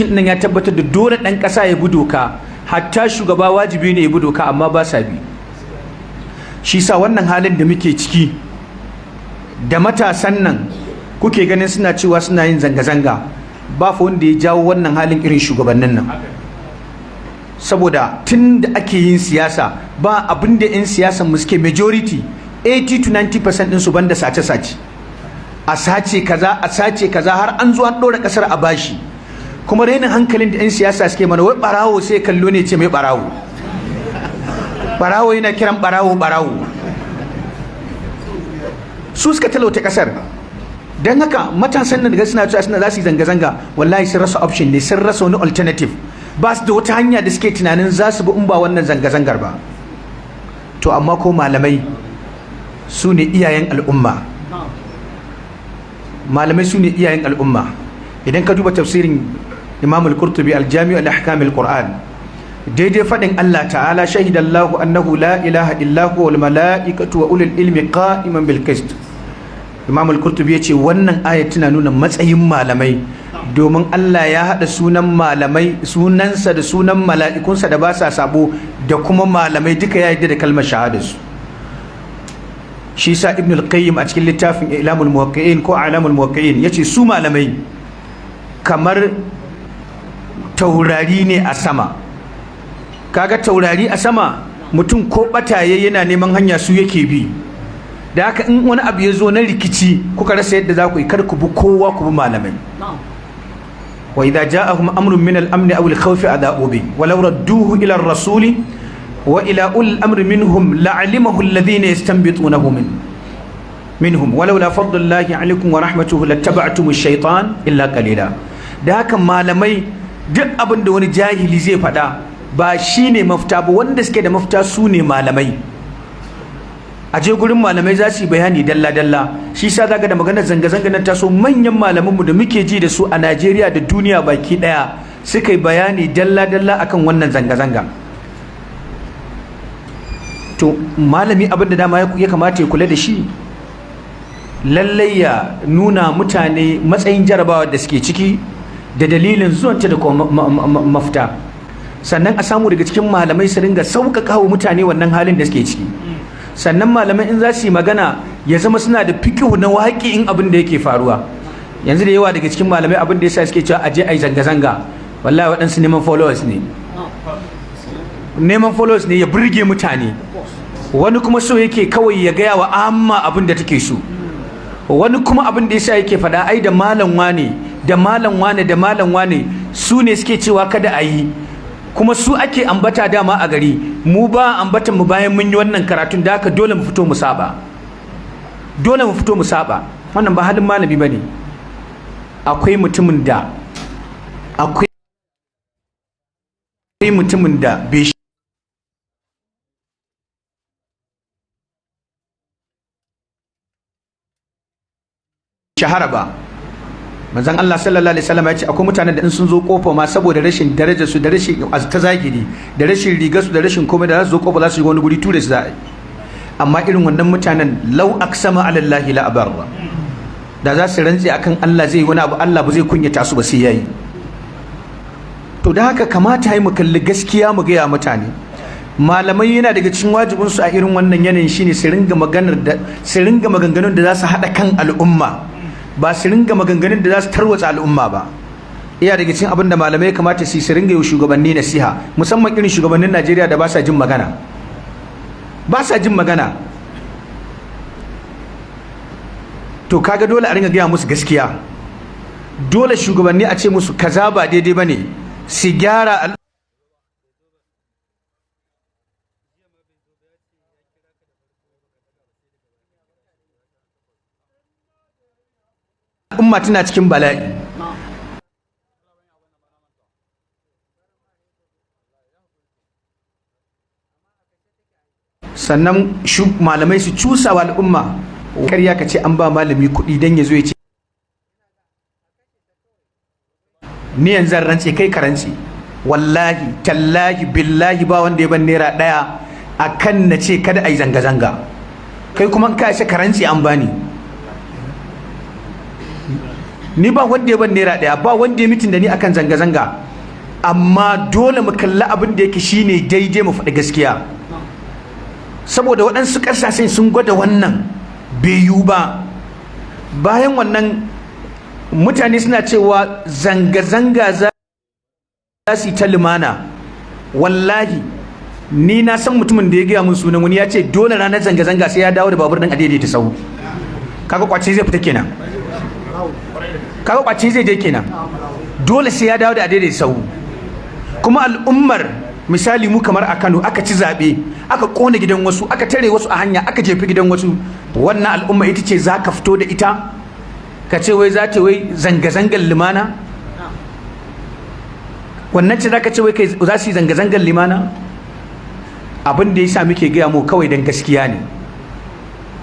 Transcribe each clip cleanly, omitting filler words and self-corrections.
Constitution ɗin ya tabbatar da dole ɗan ƙasa ya bi doka, hatta shugaba wajibi ne ya bi doka, amma ba sa bi. Shi sa wannan halin da muke ciki da matasan nan kuke ganin suna cewa suna yin zanga-zanga, ba fa wanda ya jawo wannan halin irin shugabannin nan. Saboda tun da ake yin siyasa, ba abin da 'yan siyasan mu suke, majority 80 to 90% ɗinsu, banda sace-sace, a sace kaza, a sace kaza, har an zo an ɗora ƙasar a bashi. Kuma rainin hankalin da 'yan siyasa suke mana, wai ɓarawo sai kallo ne ce mai ɓarawo, ɓarawo yana kiran ɓarawo ɓarawo. Su suka talauta ƙasar. Don haka matasan nan daga suna cewa suna za su yi zanga-zanga, wallahi sun rasa option ne, sun rasa wani alternative. Ba su da wata hanya da suke tunanin za su bi in ba wannan zanga-zangar ba. To amma ko malamai su ne iyayen al'umma, malamai su ne iyayen al'umma. Idan ka duba tafsirin Imam al-Qurtubi, al-Jami' al-Ahkam al-Qur'an, daidai faɗin Allah ta'ala, "Shahidallahu annahu la ilaha illa huwa wal mala'ikatu wa ulul ilmi qa'iman bil qist", Imam al-Qurtubi yace wannan aya tana nuna matsayin malamai, domin Allah ya haɗa sunan malamai, sunansa da sunan mala'ikunsa da ba sa sabo da kuma malamai, duka ya yarda da kalmar shahadarsu. Shi sa Ibn al-Qayyim a cikin littafin Ilamul Muwaqqi'in ko Alamul Muwaqqi'in yace su malamai kamar taurari ne a sama. Kaga taurari a sama, mutum ko bataye yana neman hanya, su yake bi. Da haka in wani abu ya zo na rikici, kuka rasa yadda za ku yi, kar ku bi kowa, ku bi malamai. Wa idza ja'ahum amrun min al-amn aw al-khawfi adha'u bi wa law radduhu ila ar-rasuli wa ila ulil amri minhum la'alimahu alladhina yastanbitunahu minhum, walaula fadlullahi alaikum wa rahmatuhu lattaba'tum ash-shaytan illa qalila. Da haka malamai, duk abin da wani jahili zai faɗa ba shine mafita ba. Wanda suke da mafita su ne malamai. A je gurin malamai, za su yi bayani dalla dalla. Shi sa zaka da maganar zanga zanga nan taso, manyan malamanmu da muke ji da su a Najeriya da duniya baki daya suka yi bayani dalla dalla akan wannan zanga zanga. To malami, abin da dama ya kamata ya kula da shi, lallai ya nuna mutane matsayin jarabawa da suke ciki da dalilin zuwanta da kuma mafita. Sannan a samu daga cikin malamai su ringa sauƙaƙa wa mutane wannan halin da suke ciki. Sannan malamai in za su yi magana, ya zama suna da fikihu na waƙi in abin da yake faruwa yanzu. Da yawa daga cikin malamai, abin da yasa suke cewa aje a yi zanga-zanga, wallahi waɗansu neman followers ne, neman followers ne, ya burge mutane. Wani kuma so yake kawai ya gaya wa amma abin da take so. Wani kuma abin da yasa yake faɗa, ai da malam wane da malam wane da malam wane su ne suke cewa kada a yi, kuma su ake ambata dama a gari, mu ba ambatan mu bayan mun yi wannan karatun, da haka dole mu fito mu saba, dole mu fito mu saba. Wannan ba halin malami bane. Akwai mutumin da bai shahara ba. Manzon Allah sallallahu alaihi wasallam ya ce akwai mutanen da in sun zo kofa ma, saboda rashin darajar su da rashin ta zagiri da rashin rigar su da rashin komai, da za su zo kofa, za su yi wani guri, ture su za a yi. Amma irin wannan mutanen, law aqsama ala Allah la abarra, da za su rantse akan Allah zai yi wani abu, Allah ba zai kunyata su ba, sai yayi. To da haka kamata yi mu kalli gaskiya mu gaya mutane. Malamai yana daga cikin wajibin su a irin wannan yanayin shine su ringa maganganun da za su haɗa kan al'umma, ba su ringa maganganun da za su tarwatsa al'umma ba. Iya daga cikin abin da malamai kamata su su ringa yi shugabanni nasiha, musamman irin shugabannin Najeriya da ba sa jin magana, ba sa jin magana. To kaga dole a ringa gaya musu gaskiya. Dole shugabanni a ce musu kaza ba daidai bane, su gyara. Al'umma tana cikin bala'i. Sannan malamai su cusa wa al'umma karya, ka ce an ba malami kuɗi don ya zo ya ce ni yanzu zan rantse, kai ka rantse, wallahi tallahi billahi ba wanda ya ban naira 1 a kan na ce kada a yi zanga-zanga. Kai kuma in ka isa ka rantse an bani. Ni ba wanda ya ban naira 1, ba wanda ya meeting da ni akan zanga-zanga, amma dole mu kalli abin da yake shine daidai, mu faɗi gaskiya, saboda waɗansu ƙasashen sun gwada wannan bai yiwu ba. Bayan wannan, mutane suna cewa zanga-zanga za su yi ta lumana. Wallahi ni na san mutumin da ya gaya mun sunan wani, ya ce dole ranar zanga-zanga sai ya dawo da babur ɗin a daidaita sahu. Kaga kwace zai fita kenan, kaga kwace zai je kenan. Dole sai ya dawo da a daidaita sahu. Kuma al'ummar, misali mu kamar a Kano, aka ci zaɓe, aka ƙona gidan wasu, aka tare wasu a hanya, aka jefi gidan wasu. Wannan al'umma ita ce za ka fito da ita ka ce wai za ta wai zanga-zangar lumana? Wannan ce za ka ce wai kai za su yi zanga-zangar lumana? Abin da ya sa muke gaya mu kawai don gaskiya ne.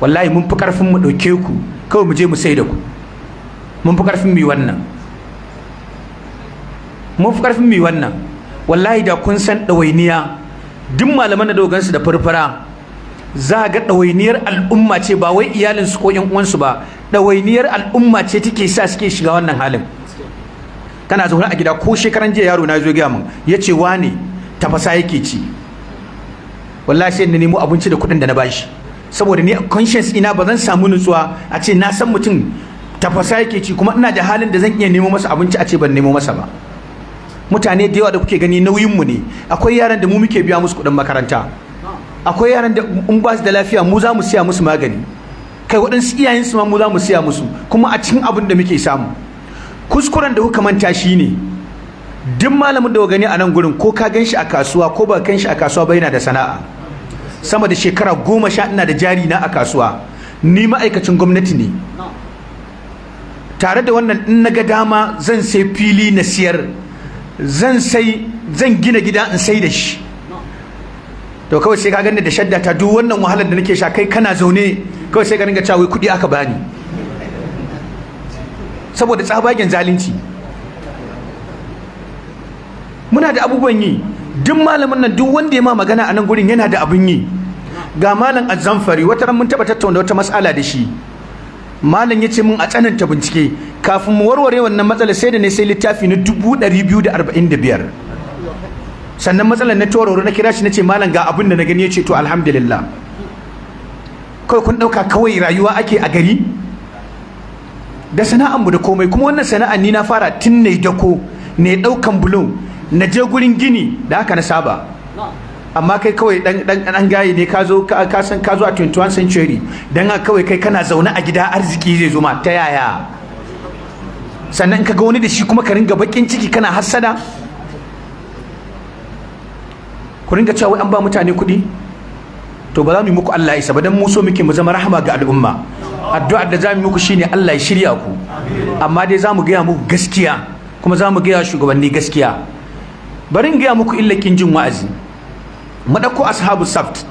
Wallahi mun fi karfin mu ɗauke ku kawai mu je mu sai da ku. Mun fi karfin mu yi wannan, mun fi karfin mu yi wannan. Wallahi da kun san ɗawainiya, duk malaman da dogansu da furfura, za ga ɗawainiyar al'umma ce, ba wai iyalinsu ko 'yan uwansu ba. Ɗawainiyar al'umma ce take sa suke shiga wannan halin. Kana zaune a gida, ko shekaran jiya yaro na zo gaya min, ya ce wane tafasa yake ci. Wallahi sai na nemo abinci da kuɗin da na bashi, saboda ni conscience ina ba zan samu nutsuwa a ce na san mutum tafasa yake ci, kuma ina da halin da zan iya nemo masa abinci, a ce ban nemo masa ba. Mutane da yawa da kuke gani nauyin mu ne. Akwai yaran da mu muke biya musu kuɗin makaranta, akwai yaran da in ba su da lafiya mu za mu siya musu magani, kai waɗansu iyayensu ma mu za mu siya musu, kuma a cikin abin da muke samu. Kuskuren da kuka manta shine, duk malamin da gani a nan gurin, ko ka gan shi a kasuwa ko ba gan shi a kasuwa ba, yana da sana'a. Sama da shekara 10 ina da jari na a kasuwa. Ni ma'aikacin gwamnati ne. Tare da wannan, in na ga dama zan sai fili na siyar, zan sai, zan gina gida in sai da shi. To kawai sai ka gani da shadda ta, duk wannan wahalar da nake sha, kai kana zaune kawai sai ka dinga cewa wai kuɗi aka bani, saboda tsabagen zalunci. Muna da abubuwan yi. Duk malamin nan, duk wanda ya ma magana a nan gurin, yana da abin yi. Ga Malam Azzamfari, wata ran mun taɓa tattauna wata mas'ala da shi. Malam ya ce mun a tsananta bincike kafin mu warware wannan matsala. Sai da ne sai littafi na 245,000, sannan matsalar na tawarware. Na kira shi na ce, "Malam, ga abin da na gani." Ya ce, "To, alhamdulillah." Kawai kun ɗauka kawai rayuwa ake a gari da sana'anmu da komai. Kuma wannan sana'an ni na fara tun ne dako ne, ɗaukan bulo na je gurin gini, da haka na saba. Amma kai kawai dan dan dan gaye ne, ka zo ka san ka zo a 21 century, dan haka kawai kai kana zaune a gida arziki zai zo ma. Ta yaya? Sannan ka ga wani da shi kuma ka ringa bakin ciki, kana hassada, ku ringa cewa wai an ba mutane kuɗi. To ba za mu yi muku Allah isa ba, dan mu so muke mu zama rahama ga al'umma. Addu'ar da za mu yi muku shine Allah ya shirya ku. Amma dai za mu gaya muku gaskiya, kuma za mu gaya shugabanni gaskiya. Bari in gaya muku illakin jin wa'azi. Mu ɗauko Ashabu Sabt.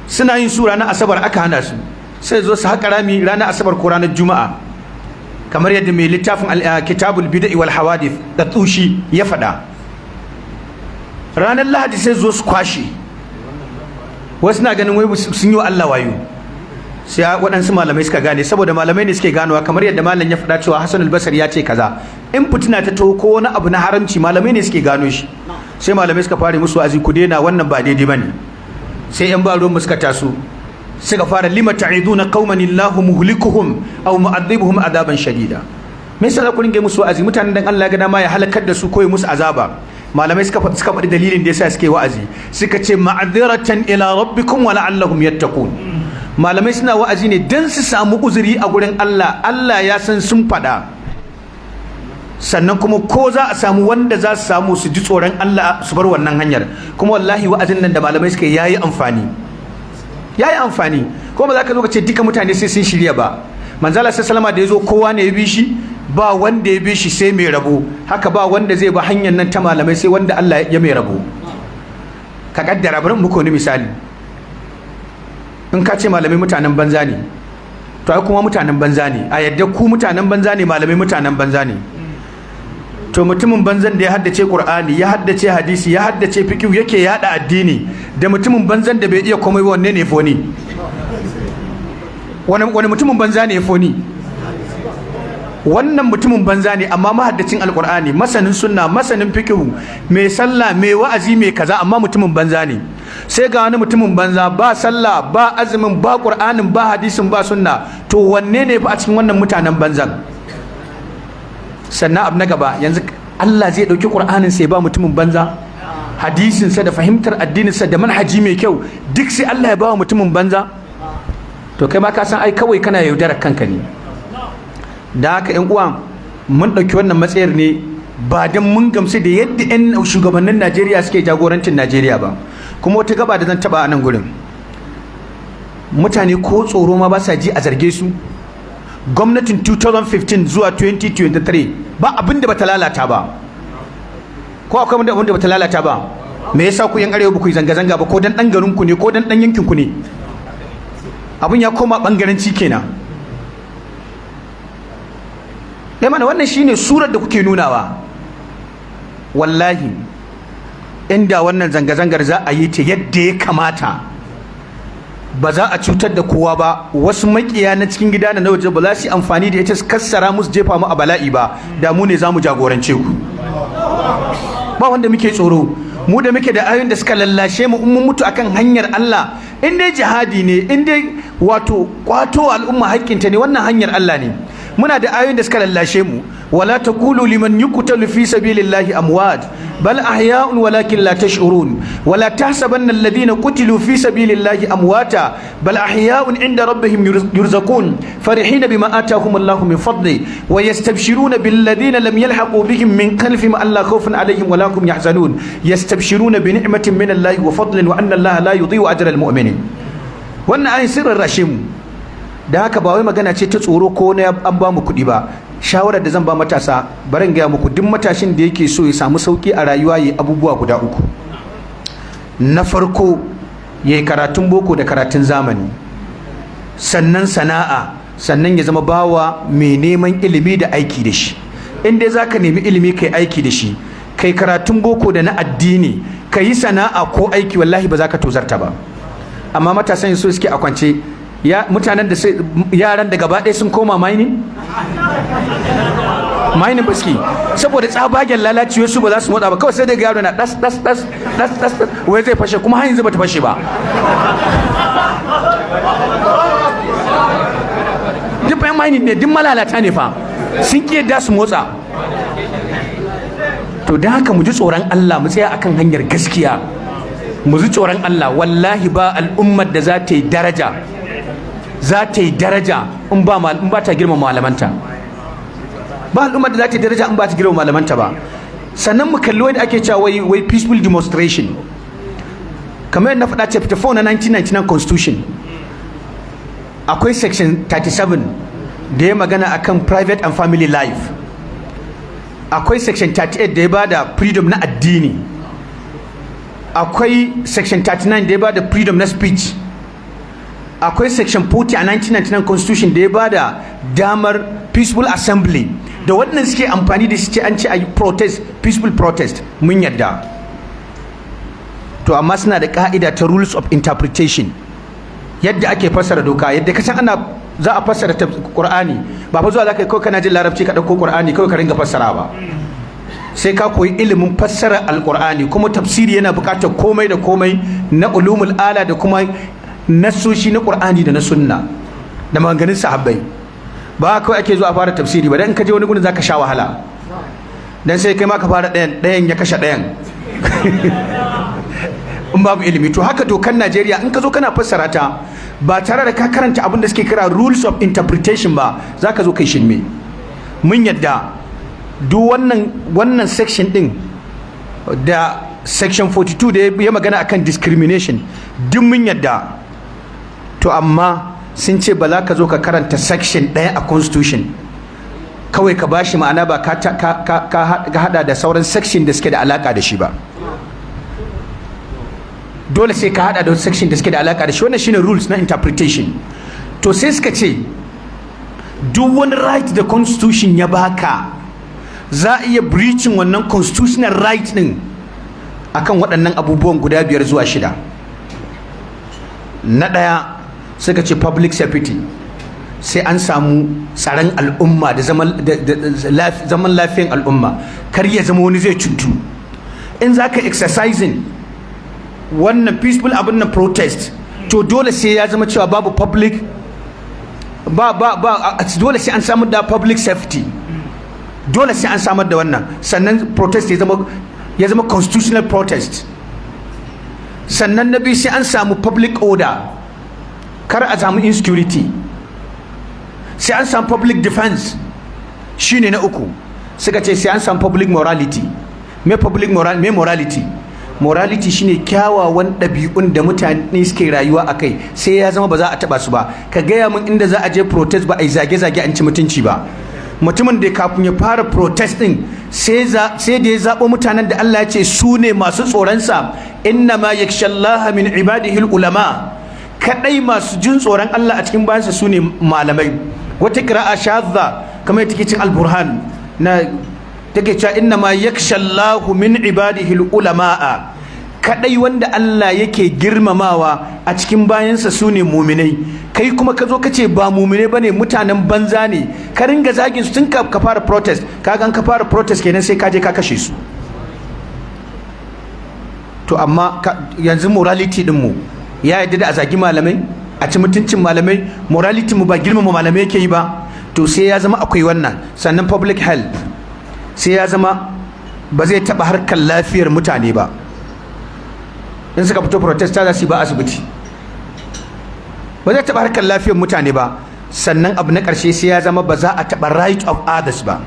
Suna yin su ranar Asabar, aka hana su. Sai zo su haƙa rami ranar Asabar ko ranar Juma'a, kamar yadda mai littafin Kitabul Bida'i wal Hawadith da Tushi ya faɗa. Ranar Lahadi sai zo su kwashe. Wasu na ganin wai sun yi wa Allah wayo. Sai waɗansu malamai suka gane, saboda malamai ne suke ganowa, kamar yadda malam ya faɗa cewa Hassan al-Basri ya ce kaza. In fitina ta taho ko wani abu na haramci, malamai ne suke gano shi. Sai malamai suka fara musu wa'azi, "Ku daina wannan, ba daidai bane." Sai yan ba ruwan suka taso suka fara, "Lima ta'iduna qauman Allahu muhlikuhum aw mu'adhibuhum adaban shadida?" Me yasa za ku ringe musu wa'azi, mutanen dan Allah ya ga dama ya halakar da su ko ya musu azaba? Malamai suka faɗi dalilin da yasa suke wa'azi. Suka ce, "Ma'adhiratan ila rabbikum wa la'allahum yattaqun." Malamai suna wa'azi ne dan su samu uzuri a gurin Allah. Allah ya san sun faɗa, sannan kuma ko za a samu wanda za su samu su ji tsoron Allah su bar wannan hanyar. Kuma wallahi wa'azin nan da malamai suka yayi amfani, yayi amfani. Kuma ba za ka zo ka ce duka mutane sai sun shirya ba. Manzala sai salama da ya zo, kowa ne ya bi shi? Ba wanda ya bi shi sai mai rabo. Haka ba wanda zai ba hanyar nan ta malamai sai wanda Allah ya mai rabo. Ka kaddara, bari muku wani misali. In ka ce malamai mutanen banza ne, to ai kuma mutanen banza ne. A yadda ku mutanen banza ne, malamai mutanen banza ne. To mutumin banzan da ya haddace Qur'ani, ya haddace hadisi, ya haddace fiqh, yake yada addini, da mutumin banzan da bai iya komai ba, wanne ne foni? Wani mutumin banza ne foni? Wannan mutumin banza ne, amma mahaddacin Alkur'ani, masanin sunna, masanin fiqhu, mai sallah, mai wa'azi, mai kaza, amma mutumin banza ne. Sai ga wani mutumin banza, ba sallah, ba azumin, ba Qur'anin, ba hadisin, ba sunna. To wanne ne fa a cikin wannan mutanen banzan? Sannan abu na gaba, yanzu Allah zai dauki Qur'anin sai ba mutumin banza, hadisin sa da fahimtar addinin sa da manhaji mai kyau, duk sai Allah ya ba wa mutumin banza? To kai ma ka san ai kawai kana yaudarar kanka ne. Da haka, yan uwa, mun ɗauki wannan matsayar ne ba don mun gamsu da yadda 'yan shugabannin Najeriya suke jagorancin Najeriya ba. Kuma wata gaba da zan taɓa a nan gurin, mutane ko tsoro ma ba sa ji a zarge su. Gwamnatin 2015 zuwa 2023 ba abin da bata lalata ba. Ko akwai abin da bata lalata ba? Me yasa ku yan arewa ba ku yi zanga-zanga ba? Ko dan dan garin ku ne, ko dan dan yankin ku ne? Abin ya koma bangaranci kenan. Dai mana wannan shine surar da kuke nunawa. Wallahi inda wannan zanga-zangar za a yi ta yadda ya kamata, ba za a cutar da kowa ba, wasu makiya na cikin gida da na waje ba za su yi amfani da ita su kassara musu jefa mu a bala'i ba, da mu ne za mu jagorance ku. Ba wanda muke tsoro. Mu da muke da ayoyin da suka lallashe mu, in mun mutu akan hanyar Allah, in dai jihadi ne, in dai wato kwato al'umma haƙƙinta ne, wannan hanyar Allah ne. Muna da ayoyin da suka lallashe mu: "ولا تقولوا لمن يقتل في سبيل الله أموات بل أحياء ولكن لا تشعرون ولا تحسبن الذين قتلوا في سبيل الله أمواتا بل أحياء عند ربهم يرزقون فرحين بما آتاهم الله من فضله ويستبشرون بالذين لم يلحقوا بهم من خلفهم ألا خوف عليهم ولا هم يحزنون يستبشرون بنعمة من الله وفضل وأن الله لا يضيع أجر المؤمنين." Wannan ayin sirrin rashe mu. Da haka ba wai magana ce ta tsoro ko na an ba mu kuɗi ba. Shawarar da zan ba matasa, bari in gaya muku: duk matashin da yake so ya samu sauki a rayuwa, yi abubuwa guda uku. Na farko, ya yi karatun boko da karatun zamani, sannan sana'a, sannan ya zama bawa mai neman ilimi da aiki da shi. In dai za ka nemi ilimi, kai aiki da shi, kai karatun boko da na addini, ka yi sana'a ko aiki, wallahi ba za ka tozarta ba. Amma matasan so suke a kwance. Ya mutanen da sai yaran da gaba ɗaya sun koma mining, mining ba suke saboda tsabagen lalacewa. Su ba za su motsa ba, kawai sai daga yaro na das das das das das, wai zai fashe, kuma har yanzu bata fashe ba. Duk bayan mining ne, duk malalata ne fa, sun ki yadda su motsa. To don haka mu ji tsoron Allah, mu tsaya akan hanyar gaskiya, mu ji tsoron Allah. Wallahi ba al'ummar da za ta yi daraja, za ta yi daraja in ba ta girmama malamanta. Ba al'ummar da za ta yi daraja in ba ta girmama malamanta ba. Sannan mu kalli wanda ake cewa wai peaceful demonstration. Kamar yadda na faɗa, chapter 4 na 1999 Constitution, akwai section 37 da ya magana akan private and family life, akwai section 38 da ya bada freedom na addini, akwai section 39 da ya bada freedom na speech, akwai section 40 a 1999 Constitution da ya bada damar peaceful assembly, da wannan suke amfani da su ce an ce a yi protest, peaceful protest. Mun yadda. To amma suna da ka'ida ta rules of interpretation, yadda ake fassara doka. Yadda ka san ana za a fassara ta Qur'ani, ba fa zuwa zaka kawai kana jin Larabci ka dauko Qur'ani kawai ka ringa fassara ba, sai ka koyi ilimin fassara Alqur'ani. Kuma tafsiri yana buƙatar komai da komai na ulumul ala da kuma nassoshi na Qur'ani da na sunna da maganganun sahabbai. Ba kawai ake zuwa a fara tafsiri ba, dan in ka je wani gurin zaka sha wahala, dan sai kai ma ka fara ɗayan, ɗayan ya kashe ɗayan in babu ilimi. To haka dokar Najeriya, in ka zo kana fassara ta ba tare da ka karanta abin da suke kira rules of interpretation ba, zaka zo kai shirme. Mun yadda duk wannan section din da section 42 da ya magana akan discrimination, duk mun yadda. To amma sun ce ba za ka zo ka karanta section ɗaya a Constitution kawai ka bashi ma'ana ba ka hada da sauran section da suke da alaka da shi ba. Dole sai ka hada da section da suke da alaka da shi. Wannan shine rules na interpretation. To sai suka ce duk wani right da Constitution ya baka, za a iya breaching wannan constitutional right din akan waɗannan abubuwan guda biyar zuwa shida. Na ɗaya, suka ce public safety. Sai an samu tsaron al'umma da zaman lafiyan al'umma, kar ya zama wani zai cutu. In za ka exercising wannan peaceful abin nan, protest, to dole sai ya zama cewa babu public ba ba ba dole sai an samar da public safety, dole sai an samar da wannan. Sannan protest ya zama constitutional protest. Sannan na biyu, sai an samu public order, kar a samu insecurity. Sai an samu public defense, shine na uku. Suka ce sai an samu public morality. Me public moral? Me morality? Morality shine kyawawan ɗabi'un da mutane suke rayuwa a kai, sai ya zama ba za a taɓa su ba. Ka gaya min inda za a je protest ba a yi zage-zage, an ci mutunci ba. Mutumin da kafin ya fara protest din sai da ya zaɓo mutanen da Allah ya ce su ne masu tsoronsa, إنما يخشى الله من عباده العلماء, kadai masu jin tsoron Allah a cikin bayansa su ne malamai. Wata qira'a shadda, kamar take cin Al-Burhan na, take cewa إنما يخشى الله من عباده العلماء, kadai wanda Allah yake girmamawa a cikin bayansa su ne muminai. Kai kuma ka zo ka ce ba muminai bane, mutanen banza ne, ka ringa zagin su tun ka fara protest. Kaga an ka fara protest kenan, sai ka je ka kashe su. To amma yanzu morality din mu ya yadda da a zagi malamai, a ci mutuncin malamai? Morality mu ba girmama malamai yake yi ba. To sai ya zama akwai wannan. Sannan public health, sai ya zama ba zai taɓa harkar lafiyar mutane ba. In suka fito protest za su yi ba asibiti, ba zai taɓa harkar lafiyar mutane ba. Sannan abu na ƙarshe, sai ya zama ba za a taɓa right of others ba.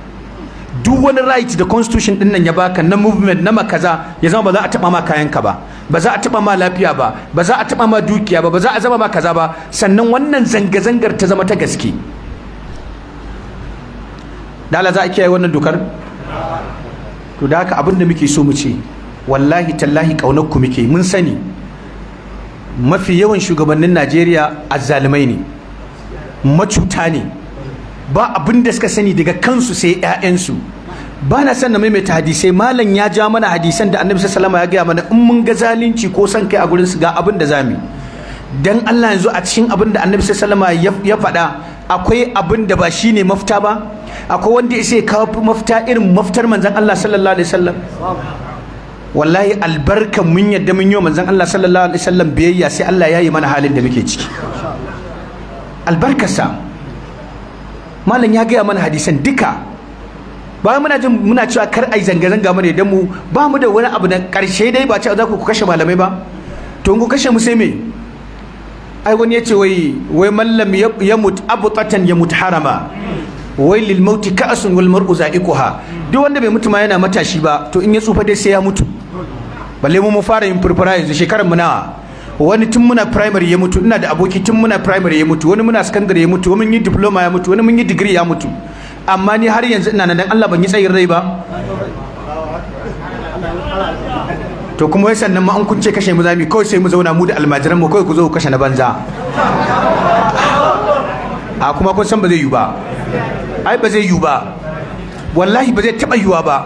Duk wani right da constitution din nan ya baka na movement, na makaza, ya zama ba za a taɓa ma kayanka ba, ba za a taɓa ma lafiya ba, ba za a taɓa ma dukiya ba, ba za a zama ma kaza ba. Sannan wannan zanga-zangar ta zama ta gaske. Dala za a kiyaye wannan dokar. To da haka abin da muke so mu ce, wallahi tallahi, kaunar ku muke. Mun sani mafi yawan shugabannin Najeriya azzalumai ne, macuta ne, ba abin da suka sani daga kansu sai 'ya'yansu. Ba na son na maimaita hadisai. Malam ya ja mana hadisan da Annabi sallallahu alaihi ya gaya mana in mun ga zalunci ko son kai a gurin su, ga abin da zamu. Dan Allah, yanzu a cikin abin da Annabi sallallahu alaihi ya faɗa, akwai abin da ba shine mafita ba? Akwai wanda ya sai kawo mafita irin mafitar manzon Allah sallallahu alaihi wasallam? Wallahi, albarkan mun yadda mun yi wa manzon Allah sallallahu alaihi wasallam biyayya, sai Allah ya yi mana halin da muke ciki, albarkarsa. Malam ya gaya mana hadisan duka. Bayan muna jin muna cewa kar ai zanga-zanga mana, idan mu ba mu da wani abu na karshe dai, ba cewa za ku kashe malamai ba. To in ku kashe mu sai me? Ai wani yace wai من لم يمت أبطة يمت هرما, wai للموت كأس والمرء ذائقها. Duk wanda bai mutu ma yana matashi ba, to in ya tsufa dai sai ya mutu. Balle mu fara yin furfura yanzu, shekarar mu nawa? Wani tun muna primary ya mutu. Ina da aboki, tun muna primary ya mutu. Wani muna secondary ya mutu. Wani mun yi diploma ya mutu. Wani mun yi degree ya mutu. Amma ni har yanzu ina nan. Dan Allah, ban yi tsayin rai ba? To kuma wai sannan ma an kun ce kashe mu zami, kawai sai mu zauna mu da almajiran mu, kawai ku zo ku kashe na banza. A kuma kun san ba zai yiwu ba. Ai ba zai yiwu ba, wallahi ba zai taɓa yiwuwa ba.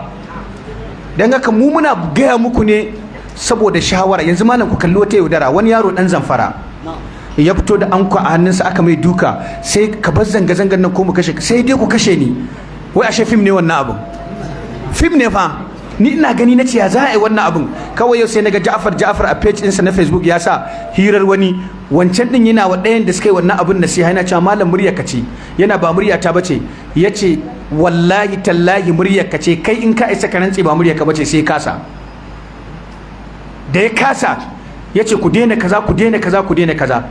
Dan haka mu muna gaya muku ne saboda shawara. Yanzu malam, ku kalli wata yaudara. Wani yaro dan Zamfara ya fito da anko a hannunsa, aka mai duka, sai ka bar zanga-zangar nan ko mu kashe, sai dai ku kashe ni. Wai ashe fim ne wannan abin, fim ne fa. Ni ina gani na ce ya za a yi wannan abin? Kawai yau sai na ga Ja'far Ja'far a page ɗinsa na Facebook ya sa hirar wani wancan ɗin, yana wa ɗayan da suka yi wannan abin nasiha, yana cewa, "Malam, murya ka ce." Yana, "Ba murya ta bace." Yace, "Wallahi tallahi murya ka ce. Kai in ka isa ka rantse ba murya ka bace." Sai kasa. Da ya kasa, yace, "Ku daina kaza, ku daina kaza, ku daina kaza."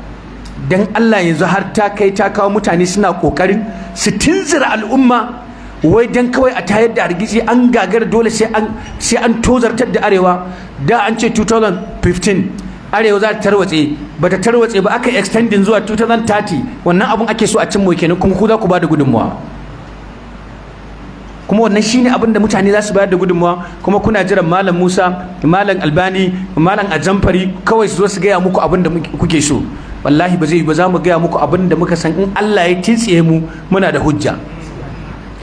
Dan Allah, yanzu har ta kai ta kawo mutane suna kokarin su tunzura al'umma, wai dan kawai a tayar da hargitsi. An gagara, dole sai an tozartar da arewa. Da an ce 2015 arewa za ta tarwatse, ba ta tarwatse ba, aka extending zuwa 2030. Wannan abun ake so a cimma kenan, kuma ku za ku ba da gudunmuwa. Kuma wannan shine abin da mutane za su bayar da gudunmuwa. Kuma kuna jiran Malam Musa, Malam Albani, Malam Ajamfari kawai su zo su gaya muku abin da kuke so. Wallahi ba zai yi ba. Za mu gaya muku abin da muka san in Allah ya titsiye mu, muna da hujja,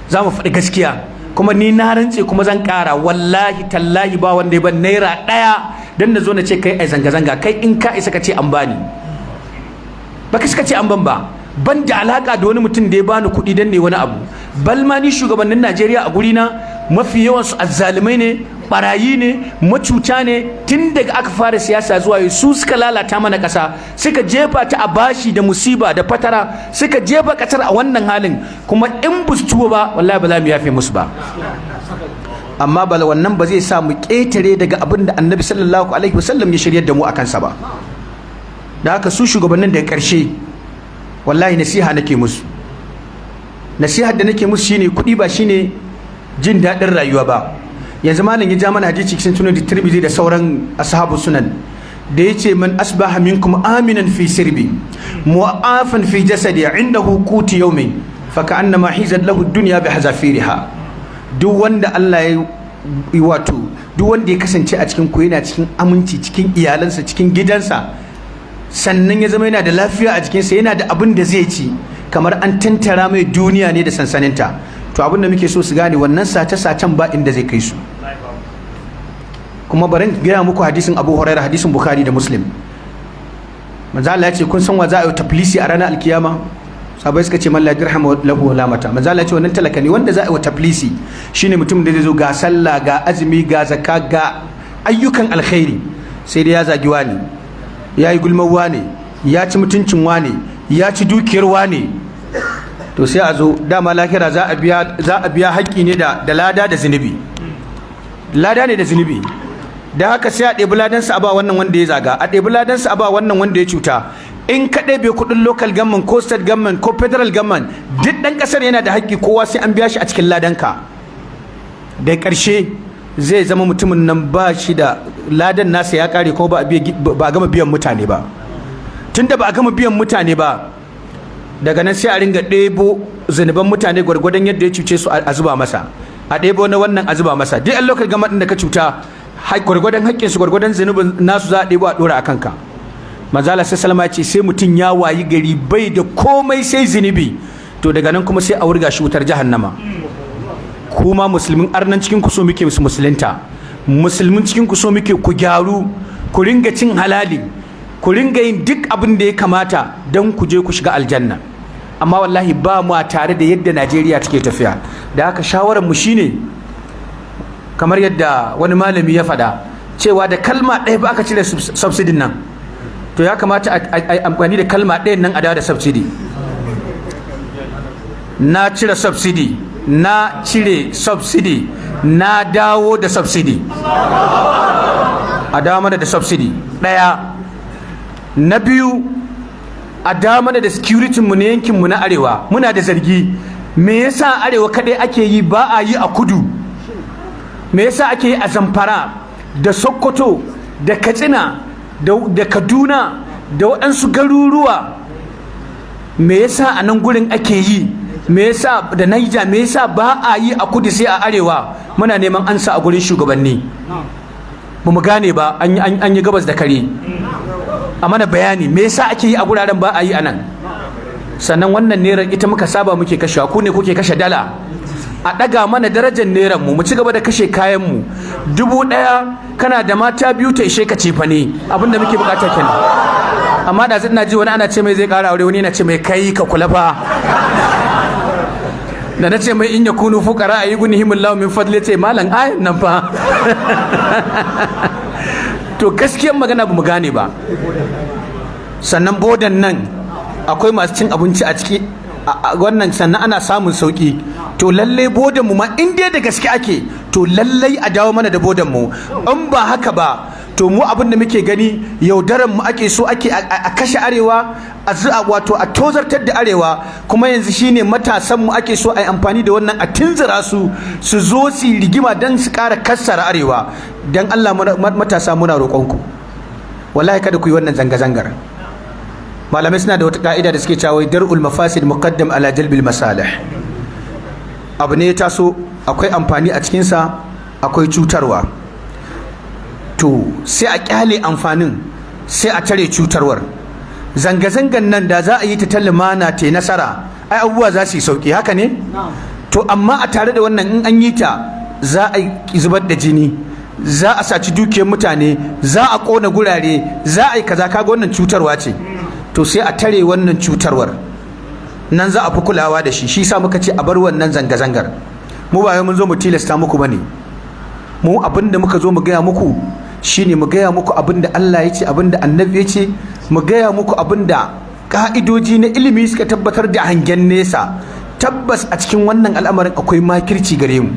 za mu faɗi gaskiya. Kuma ni na rantse, kuma zan ƙara, wallahi tallahi ba wanda ya ban naira ɗaya don na zo na ce kai ai zanga-zanga. Kai in ka isa ka ce an bani, ba ka ce an ban ba. Ban da alaka da wani mutum da ya bani kuɗi don ne wani abu. Balma ni shugabannin Najeriya a gurina mafi yawansu azzalumai ne, barayi ne, macuta ne. Tun daga aka fara siyasa zuwa yau, su suka lalata mana ƙasa, suka jefa ta a bashi da musiba da fatara, suka jefa ƙasar a wannan halin. Kuma in ba su tuba ba, wallahi ba za mu yafe musu ba. Amma bala wannan ba zai sa mu ƙetare daga abin da Annabi sallallahu alaihi wasallam ya shiryar da mu akan sa ba. Da haka su shugabannin, da ƙarshe wallahi nasiha nake musu. Nasihar da nake musu shine, kuɗi ba shine jin daɗin rayuwa ba. Yanzu malam ya ja mana hadisi cikin Sunan Tirmidhi da sauran ashabu sunan da yace: "Man asbaha minkum aminan fi sirbi, mu'afan fi jasadi, indahu quti yawmin, fa ka'annama hizat lahu dunya bi hazafiriha." Duk wanda Allah ya wato duk wanda ya kasance a cikin ku yana cikin aminci, cikin iyalansa, cikin gidansa, sannan ya zama yana da lafiya a jikinsa, yana da abin da zai ci, kamar an tantara mai duniya ne da sansaninta. To abin da muke so su gane, wannan sace-sacen ba inda zai kai su. Kuma bari gaya muku hadisin Abu Hurairah, hadisin Bukhari da Muslim. Manzo Allah ya ce: "Kun san wa za a yi taflisi a ranar alkiyama?" Sahabbai suka ce: "Man la dirham lahu wala mata." Manzo Allah ya ce: "Wannan talaka ne. Wanda za a yi taflisi shine mutum da zai zo, ga sallah, ga azumi, ga zakka, ga ayyukan alkhairi, sai dai ya zagi wani, ya yi gulmar wani, ya ci mutuncin wani, ya ci dukiyar wani." To sai a zo, dama lahira za a biya haƙƙi ne da lada da zunubi, lada ne da zunubi. Da haka sai a ɗebi ladansa a ba wannan wanda ya zaga, a ɗebi ladansa a ba wannan wanda ya cuta. In ka ɗebe kuɗin local government ko state government ko federal government, duk ɗan ƙasar yana da haƙƙi, kowa sai an biya shi a cikin ladanka. Da ƙarshe zai zama mutumin nan ba shi da ladan nasa, ya ƙare, ko ba a gama biyan mutane ba. Tunda ba a gama biyan mutane ba, daga nan sai a ringa ɗebo zunuban mutane gwargwadon yadda ya cuce su, a zuba masa, a ɗebo na wannan a zuba masa. Duk lokacin gama ɗin da ka cuta, gwargwadon haƙƙinsu, gwargwadon zunubin nasu za a ɗebo a ɗora a kanka. Manzala sai salama ce sai mutum ya wayi gari bai da komai sai zunubi. To daga nan kuma sai a wurga shi wutar jahannama. Kuma musulmin arnan cikin ku, so muke su musulunta. Musulmin cikin ku, so muke ku gyaru, ku ringa cin halali, ku ringa yin duk abin da ya kamata don ku je ku shiga aljanna. Amma wallahi ba mu tare da yadda Najeriya take tafiya. Da haka shawarar mu shine, kamar yadda wani malami ya faɗa, cewa da kalma ɗaya ba aka cire subsidy nan, to ya kamata a amfani da kalma ɗayan nan a dawo da subsidy. Na cire subsidy, na cire subsidy, na dawo da subsidy. A dawo mana da subsidy ɗaya. Na biyu, a dawo mana da security mu na yankin mu na arewa. Muna da zargi, me yasa arewa kadai ake yi, ba a yi a kudu? Me yasa ake yi a Zamfara da Sokoto da Katsina da Kaduna da waɗansu garuruwa? Me yasa a nan gurin ake yi? Me yasa da Naija? Me yasa ba a yi a kudu sai a arewa? Muna neman ansa a gurin shugabanni, ba mu gane ba. An yi gabas da kare. A mana bayani me yasa ake yi a guraren, ba a yi a nan. Sannan wannan nerar ita muka saba muke kashewa, ku ne kuke kashe dala. A ɗaga mana darajar neran mu, mu ci gaba da kashe kayan mu. 1000, kana da mata biyu, ta ishe ka cefa ne. Abinda muke bukata kenan. Amma da ina ji wani ana ce mai zai ƙara aure, wani yana ce mai kai ka kula fa. Da na ce mai "In yakunu fuqara yughnihimullahu min fadli", ce malam, ayan nan fa. To gaskiyar magana, ba mu gane ba. Sannan bodan nan akwai masu cin abinci a ciki wannan, sannan ana samun sauki. To lallai bodan mu ma, in dai da gaske ake, to lallai a dawo mana da bodan mu. In ba haka ba, to mu abin da muke gani, yaudaran mu ake so ake a kashe arewa, a wato a tozartar da arewa. Kuma yanzu shine matasan mu ake so a yi amfani da wannan a tunzura su, su zo su yi rigima don su ƙara kassara arewa. Don Allah matasa, muna roƙonku, wallahi kada ku yi wannan zanga-zangar. Malamai suna da wata ka'ida da suke cewa dar'ul mafasid muqaddam ala jalbil masalih. Abu ne ya taso, akwai amfani a cikinsa, akwai cutarwa, to sai a kyale amfanin, sai a tare cutarwar. Zanga-zangan nan da za a yi ta ta lumana ta nasara, ai abubuwa za su yi sauki, haka ne? To amma a tare da wannan, in an yi ta, za a zubar da jini, za a saci dukiyar mutane, za a kona gurare, za a yi kaza. Kaga wannan cutarwa ce. To sai a tare wannan cutarwar. Nan za a fi kulawa da shi. Shi sa muka ce a bar wannan zanga-zangar. Mu ba mun zo mu tilasta muku bane. Mu abin da muka zo mu gaya muku shine mu gaya muku abin da Allah ya ce, abin da Annabi ya ce, mu gaya muku abin da ka'idoji na ilimi suka tabbatar da hangen nesa. Tabbas a cikin wannan al'amarin akwai makirci gare mu.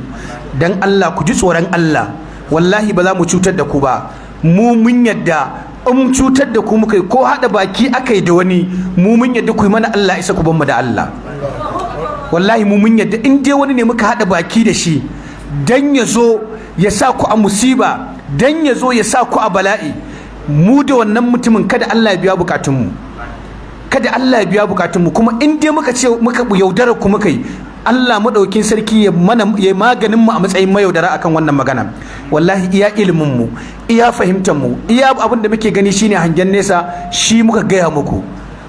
Dan Allah ku ji tsoron Allah. Wallahi ba za mu cutar da ku ba. Mu mun yadda in cutar da ku muka yi ko haɗa baki aka yi da wani, mu mun yadda ku yi mana Allah isa, ku ban mu da Allah. Wallahi mu mun yadda in dai wani ne muka haɗa baki da shi dan ya zo ya sa ku a musiba, dan ya zo ya sa ku a bala'i, mu da wannan mutumin kada Allah ya biya bukatunmu, kada Allah ya biya bukatunmu. Kuma in dai muka ce muka yaudara ku muka yi, Allah madaukin sarki ya mana ya maganin mu a matsayin mayaudara akan wannan magana. Wallahi iya ilimin mu, iya fahimtar mu, iya abin da muke gani shine hangen nesa, shi muka gaya muku.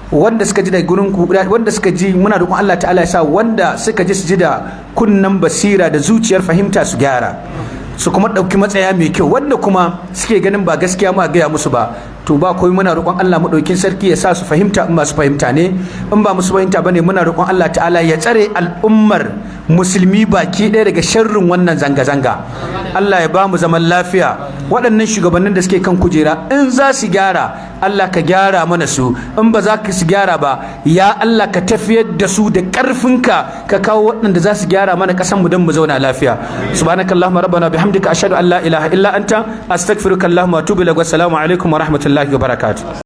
Wanda suka ji da gurin ku, wanda suka ji, muna roƙon Allah Ta'ala ya sa wanda suka ji su ji da kunnan basira da zuciyar fahimta, su gyara, su kuma ɗauki matsaya mai kyau. Wanda kuma suke ganin ba gaskiya ma gaya musu ba, to ba komai, muna roƙon Allah maɗaukin sarki ya sa su fahimta in masu fahimta ne. In ba musu fahimta bane, muna roƙon Allah Ta'ala ya tsare al'ummar musulmi baki ɗaya daga sharrin wannan zanga-zanga. Allah ya ba mu zaman lafiya. Waɗannan shugabannin da suke kan kujera, in za su gyara, Allah ka gyara mana su. In ba za ka su gyara ba, ya Allah, ka tafiyar da su da ƙarfinka, ka kawo waɗanda za su gyara mana ƙasar mu don mu zauna lafiya. سبحانك اللهم ربنا بحمدك، أشهد أن لا إله إلا أنت، أستغفرك اللهم وأتوب إليك. والسلام عليكم ورحمة الله وبركاته.